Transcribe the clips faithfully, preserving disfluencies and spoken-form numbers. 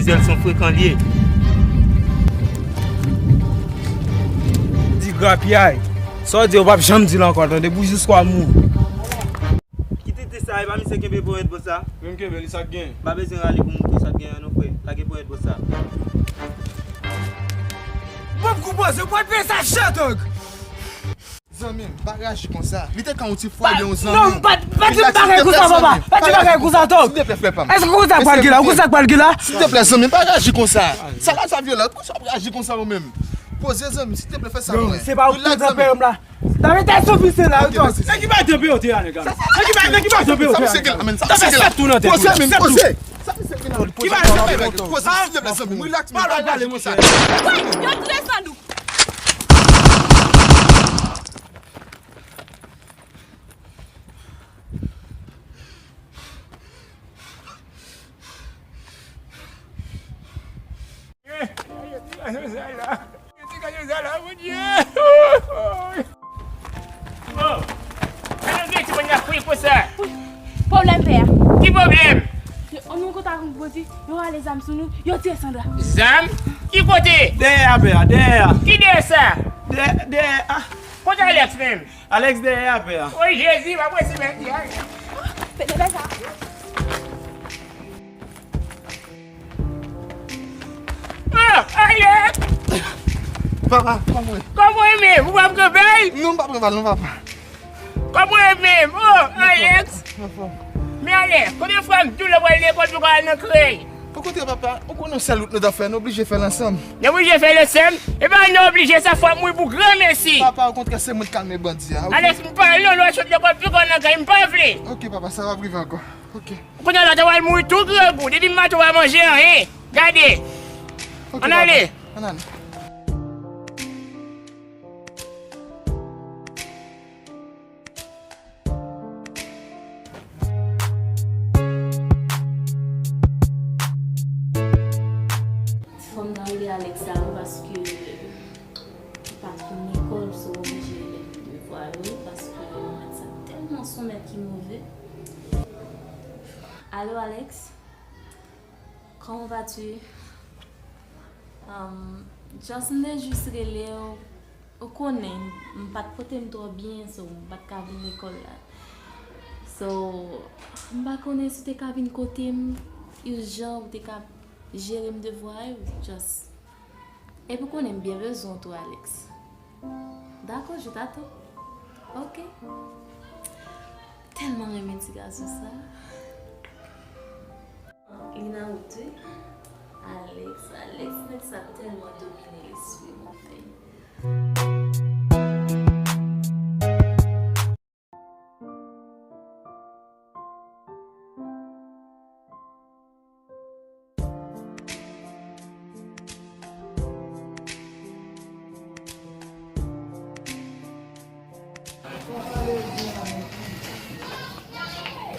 Zèl se yon frekan li ye. Di grapyay. Sa w di yo p ap janm di l ankò, tande, pou jiska w mouri. Kite te sa, e pa misye kenbe ponyèt bò sa? Menm kenbe li, sa k gen? M pa bezwen rale pou moutre sa k gen an non, frè. Lage ponyèt bò sa. Bon, m konpoze, w pral peye sa chè, tòg! Zanmi m, pa reyaji konsa. Li te ka yon ti fwa de yon zanmi. Non, pa, pa di bagay konsa, papa. Pa di bagay konsa, tòg. Silteplè, frè pa m. Èske konsa k pral gen la? Konsa k pral gen la? Silteplè, zanmi m, pa reyaji konsa. Sa la, sa vyolan. Konsa w ap reyaji konsa ou menm? Poze, zanmi, silteplè, fè sa pou mwen. Se pa ou ki te pè m la. David, t'es officier là, ok, tòg. Nèg ki bay de P O T a, nèg la. Nèg ki bay, nèg ki bay de P O T a. Sa misye gen la, men. Sa misye gen la. Poze, men, poze. Sa misye gen la. Poze, silteplè, zanmi. Relax, men. Pa reyaji konsa. Yo touye Sandou. Bon, sa nou gen timoun nan kwi konsa? Pwoblèm pè a. Ki pwoblèm? Yo, nou kontan ak yon gwo di, yo rale zam sou nou, yo tiye Sandra. Zam? Ki kote? Dèyè a, pè a, dèyè a. Ki dèyè sa? Dèyè, dèyè a. Kote Alex menm? Alex dèyè a, pè a. Oy, Jezi, pa posib, men, di Alex. Fè de bagay. Oh, Alex! Papa, kòman w ye? Kòman w ye menm? Ou p ap pran bal? Non, m p ap pran bal, non, papa. Kòman w ye menm? Oh, Alex! Anfòm. Men Alex, konbyen fwa m di w lè w al lekòl pou w al nan krèy? Ou kontre, papa, ou konnen yon sèl wout nou t ap fè, nou oblije fè l ansanm. Nou oblije fè l ansanm? E pa nou oblije, sa fò w mouri pou granmesi. Papa, okontrè, se mwen k kalme bandi a, oke? Alex, m pa vle w sot lekòl pou w al nan krèy, m pa vle. Oke, papa, sa p ap rive ankò. Oke. Kounye a la, w ta pral mouri tou grangou. Depi maten w pa manje anyen. Gade. Ann ale. Ann ale. Fò m ta rele Alex la, wi, paske li pa t konn lekòl, so oblije li devwa yo, paske mèt sa tèlman se yon mèt ki move. Allô, Alex? Comment vas-tu? Um, just, m te jis rele w. Ou konnen, m pa t pote m twò byen, so m pa t ka vin lekòl la. So, m pa konnen si w te ka vin kote m, ijan, ou te ka jere m devwa yo, just. Epi w konnen m byen bezwen w tou, Alex. Dakò, je t'attends. Ok. Tèlman renmen ti gason sa. Li nan wout wi. Alex, Alex, nèg sa tèlman domine lespri m, anfen.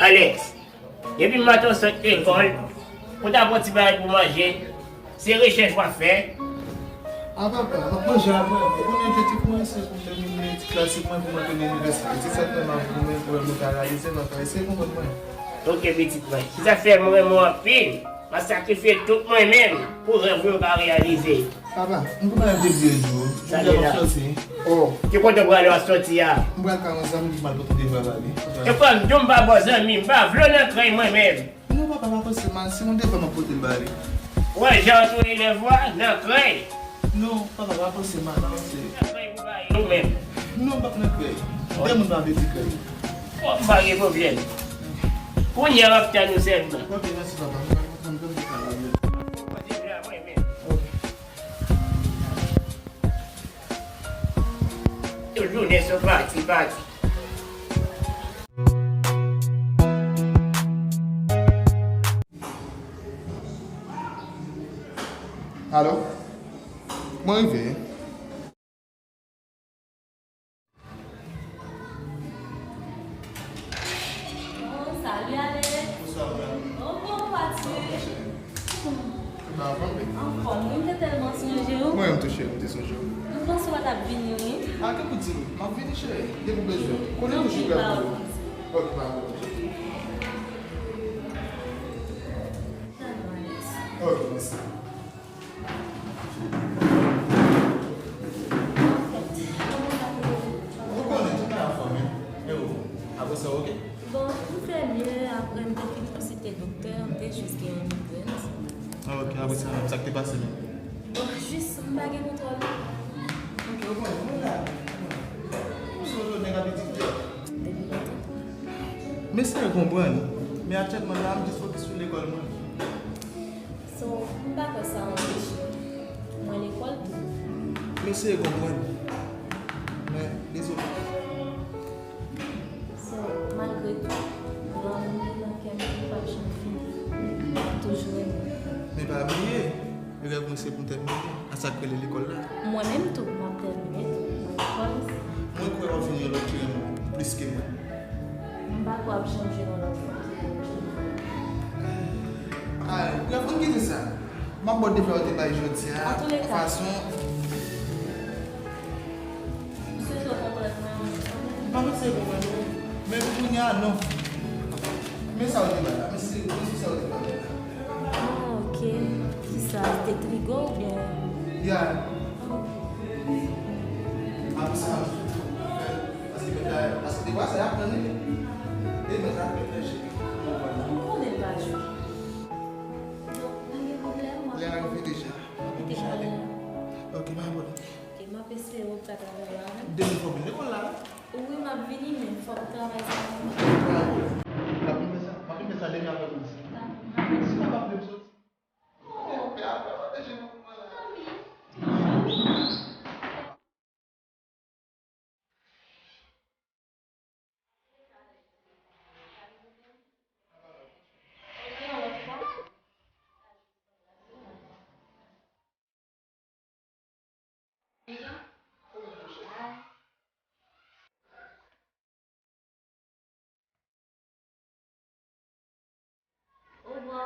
Alex, depi maten w sot lekòl, ou ta pran ti bagay pou manje, se rechèch w ap fè. A papa, m ap manje apre. Ou konnen objektif mwen se pou m tèmine etid klasik mwen pou m antre nan inivèsite. Se sa k fè m ap goumen pou m ka reyalize, papa. Eseye konprann mwen. Ok, pitit mwen. Se sa k fè m renmen w anpil. M ap sakrifye tout mwen menm pou rèv mwen ka reyalize. Papa, m konn al depi lè jou. Sa deja m ap soti. Oh, ki kote w prale w ap soti a? M pral kay yon zanmi ki m al pote devwa ba li. E kòm di w m pa ba w zanmi, m pa vle w nan krèy mwen menm. Non, papa, pa panse mal. Se yon devwa m ap pote l ba li. Ou wè jan w touye devwa nan krèy? Non, papa, pa panse mal, non, se. Nan krèy pou bay nou menm. Non, m p ap nan krèy. Dè moun pa vle di krèy. Bon, m pa gen pwoblèm. Kounye a m ap tann ou sèlman. Ok, mèsi, papa. M pral kontan m tann ou. Ok. Tout jounen se pati, pati. Alo? Mwen rive. Oh, salut Alex. Bonsoir, madame. Oh, bon, pati. Anfòm, wi, m te tèlman sonje w. Mwen menm tou, cheri, m te sonje w. M panse w pa t ap vini, wi. A, tankou di m, m ap vini, cheri. Depi w bezwen. Konnen toujou prè pou ou. Ok, pa pwoblèm. Oh, mèsi. Ou konnen, tout bagay ap fè, men. E ou, apre sa, oke? Bon, m fè mye, apre m te fin konsilte doktè, m te jis gen yon migrèn. Ah, oke, apre sa, sa k te pase menm? Bon, jis m pa gen kontwòl. Oke, ou konnen, mwen la. M sou do nèg ap etidye. Depi lontan. M eseye konprann, men aktyèlman la, m jis fokis sou lekòl mwen. So, m pa kwè sa anpeche mwen lekòl tou. M eseye konprann, men dezole. So, malgre tou, lanmou li nan kè m, li p ap janm fini. M ap toujou renmen l. Men pa bliye, rèv mwen se pou m tèmine a sa k rele lekòl la. Mwen menm tou, m ap tèmine tou, nan lekòl. Mwen kwè w ap vin yon lòt ki renmen w plis ke mwen. M pa kwè w ap janm jwenn yon lòt moun ki renmen w. Ay, brèf, ann kite sa. M ap ba w devwa yo te bay jodi a. Antouleka, fason. M swete w konprann mwen yon jan. M ap eseye konprann ou. Men pou kounye a, non. Men sa w te bay la. Men si, men si sa w te bay la. Ah, oke. Kisa? Li te trigè w oubyen? Ya. Apre sa, paske mèt la, paske devwa sa y ap pran li. E mèt la, mèt la, jere. M konnen l pa jwe. Donk, pa gen pwoblèm, m ap... Lè a rive deja. Mete m ale. Ok, pa gen pwoblèm. Ok, m ap espere w ta travay la avè m. Demen fò w vin lekòl la, wi. Wi, m ap vini, men fòk travay sa konsa. Pa gen pwoblèm. M ap vin fè sa, m ap vin fè sa demen aprè midi. Dakò, m ap... Si m ap vle m soti. Oh, men apre w ap deje nan moman la. Obwa.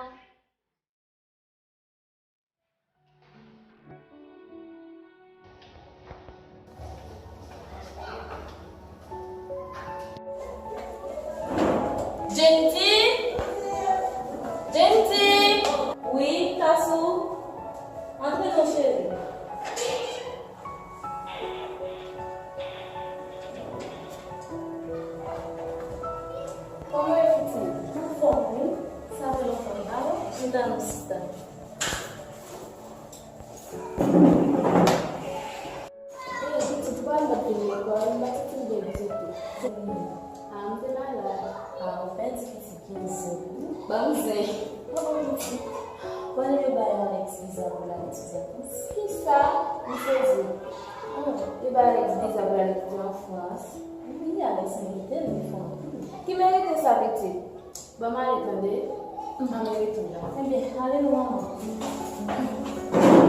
Jenty? Jenty? Wi, Kasou? Antre non, cheri. Kòman w ye, pitit? M anfòm, wi. Sa fè lontan m pa wè w. Chita non, sista. E, pitit, ou pa t vin lekòl, m pa t santi m byen ditou. A, m te malad. A, ou pèdi pitit. Ban m zen. Ban m zen. Oh, pitit. Konnen yo bay Alex viza pou l al etidye an Frans. Kisa? M sezi. Oh, yo bay Alex viza pou l al etidye an Frans? Wi, Alex merite l, li fò anpil. Ki merite sa, pitit? Ban m ale tande. M pa merite l la. Ebyen, ale non, manman.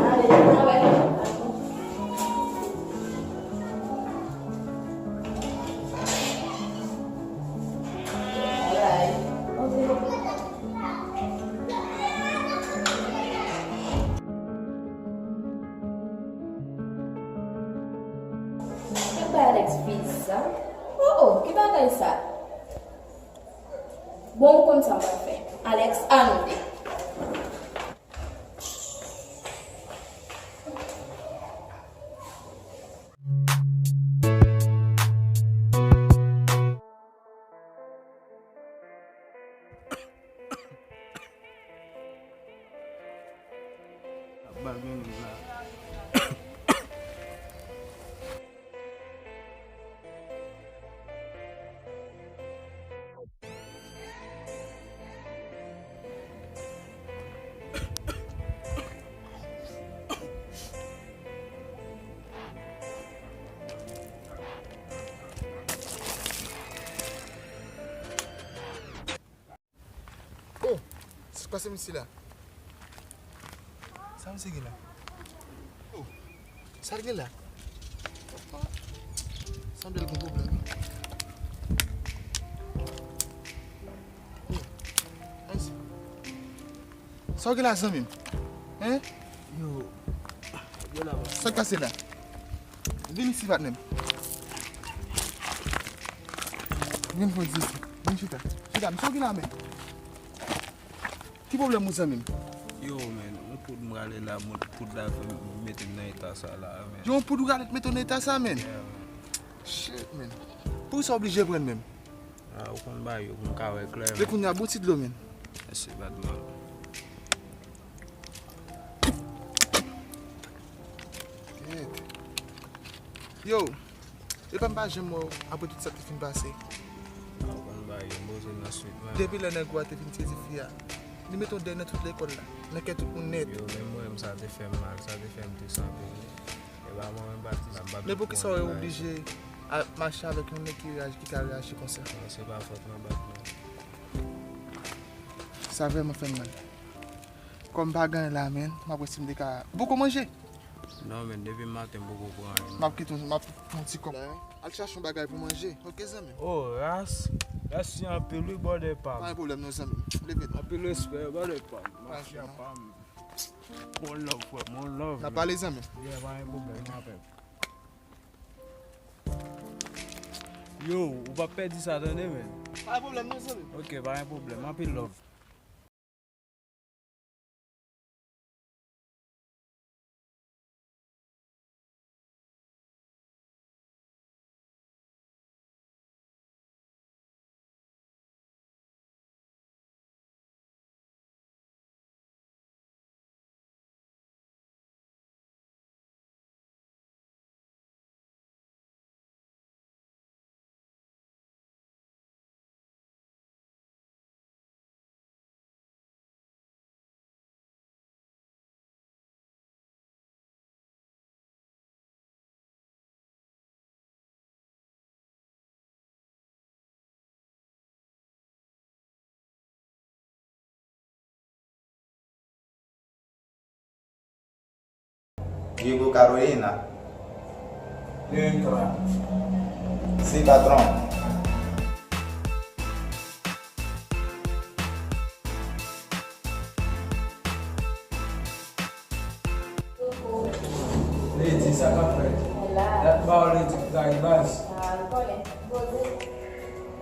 Ale, travay la. Alright. Ok. Yo bay Alex viza? Oh, oh, ki bagay sa? Bon, ou konn sa m pral fè. Alex, ann de. Ap bal gen moun la. Oh, sa k pase misye la? Sa misye gen la? Oh, sa l gen la? Sanble l gen pwoblèm. Oh, ann si. Sa w gen la, zanmi m? Hein? Yo, yo la, bòs. Sa k pase la? Vin isi, patnè m. Vin fon di isi. Vin chita. Chita, m, sa w gen la, men? Ki pwoblèm ou, zanmi m? Yo, men, yon poud m rale la, mwen, poud la fè m mete m nan eta sa la, men. Yon poud ou rale mete w nan eta sa, men? Yeah, men. Shit, men. Poukisa w oblije pran menm? Ah, ou konn bagay yo, pou m ka wè klè, men. Men kounye a, bon ti dlo, men. Mèsi, pa t mal. Kèt. Yo, epa m pa janm wè w apre tout sa k te fin pase. Ah, ou konn bagay yo, m poze nan swit, men. Depi lè nèg ou a te fin sezi fi a, li mete w dèyè nan tout lekòl la, nan kè tout moun nèt. Yo, menm mwen, sa te fè m mal, sa te fè m tris anpil. E pa mwen menm pati sa, m pa t konn bagay sa. Men poukisa w oblije a mache avèk yon nèg ki reyaji, ki ka reyaji konsa? Non, se pa fòt mwen, bat mwen. Sa vrèman fè m mal. Kòm pa gen anyen la, men, m ap wè si m te ka. Ou poko manje? Non, men, depi maten m poko pran anyen. M ap kite w, m ap pran ti kòb. Al chache yon bagay pou manje. Oke, zanmi m. Oh, ras. Mèsi anpil, wi, brother pa m. Pa gen pwoblèm, non, zanmi m. Leve non. Anpil respè, brother pa m. Pa gen non. Mafya pa m. Bon love, frè m, bon love. N a pale, zanmi m. Yeah, pa gen pwoblèm, m apèl. Yo, ou p ap pèdi sa, tande, men. Pa gen pwoblèm, non, zanmi m. Oke, pa gen pwoblèm. Anpil love. Diego Carolina. Directora. Sí, patrón. Lady, sa k ap fèt? Dat ba w Lady pou kay baz. Ah, ou konnen. Poze.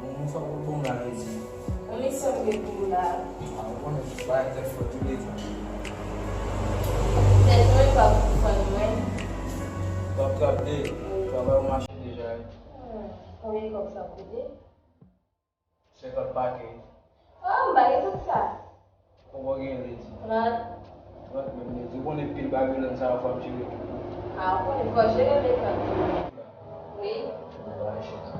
Bon, fòk ou bon la, Lady. Yon misyon m gen pou ou la. Ah, ou konnen, bagay tèt fò tou, Lady. Tèt mwen pa pou fò mwen. W ap trap de. Wi. Travay ou mache deja, wi. Hmm, konbyen kòb sa koute? Senkant pake. Oh, m pa gen tout sa. Konbyen w gen, Lady? Trant. Trant menm, Lady. Ou konnen pil Babylon sa yo fò ap jere tou. Ah, ou konnen fò jere men trant tou. Wi. Bon, ba, chita.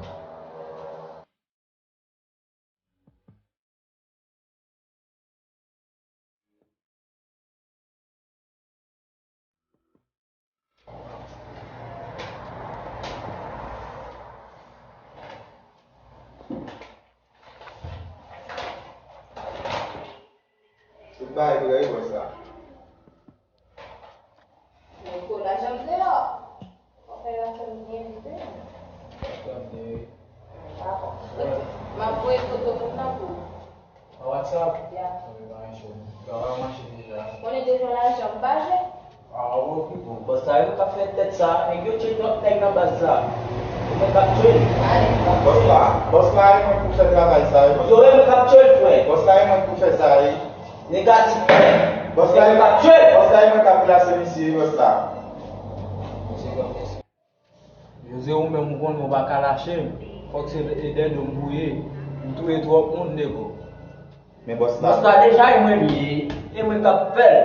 Tout bagay prè wi bòs la. Nèg yo la janm deyò. W ap fè afè m byen vit wi. Dakò. M ap voye foto moun nan pou ou. Pa WhatsApp? Ya. Anben pa gen cho. Travay ou mache deja. Konnen devan lajan m pa jwe. Ah, w okipe w. Bòs la, e mwen k ap fè tèt sa. Nèg yo tcheke lòt nèg nan baz la. E mwen k ap tcheke. Bòs la, bòs la, e mwen pou fè travay sa, wi, bòs la. Yo, e mwen k ap tcheke, frè. Bòs la, e mwen pou fè sa, wi. Negatif, frè. Bòs la, e mwen k ap tcheke. Bòs la, e mwen k ap glase misye, wi, bòs la. Jose, ou menm ou konnen ou pa ka lache m. Fòk se dèyè do m pou w ye. M touye twòp moun, nego. Men bòs la. Bòs la deja e mwen l ye. E mwen k ap fè l.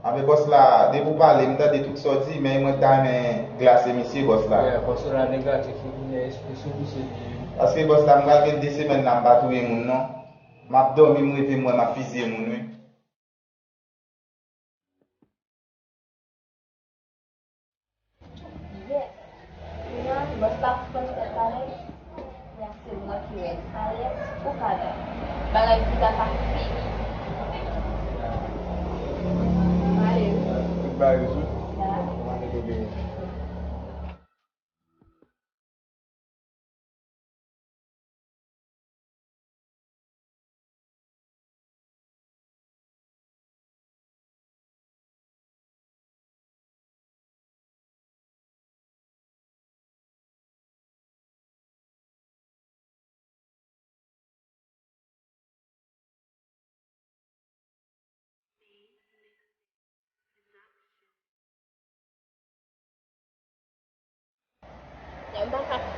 Anben bòs la, depi w pale, m tande tout sa w di, men e mwen k ta renmen glase misye, bòs la. Wè, paske la negatif, li tounen espri sou misye li ye. Paske bòs la, m pral gen de semèn la, m pa touye moun, non. M ap dòmi, m reve, m wè m ap fizye moun, wi. Yes. Kounya, bòs la konn fè talè. Kounya se mwen ki rèd. Talè, ou ka dòmi. Bagay pita ka fini. M ale wi. Tout bagay rezoud? Ya. Mwen mande bebe.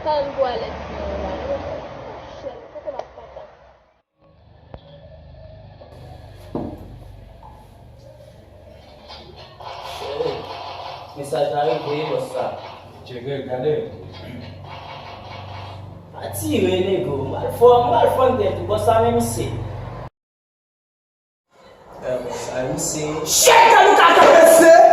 Sa n pou alèz nan la, non? Chèl, kote m ap pata? Mesaj la rive, bòs la. Tcheke, gade. Pa tire, nego. M al fò, m al fò n tèt ou. Bòs la menm se. Bòs la menm se. Shit, gade kaka! Mesye!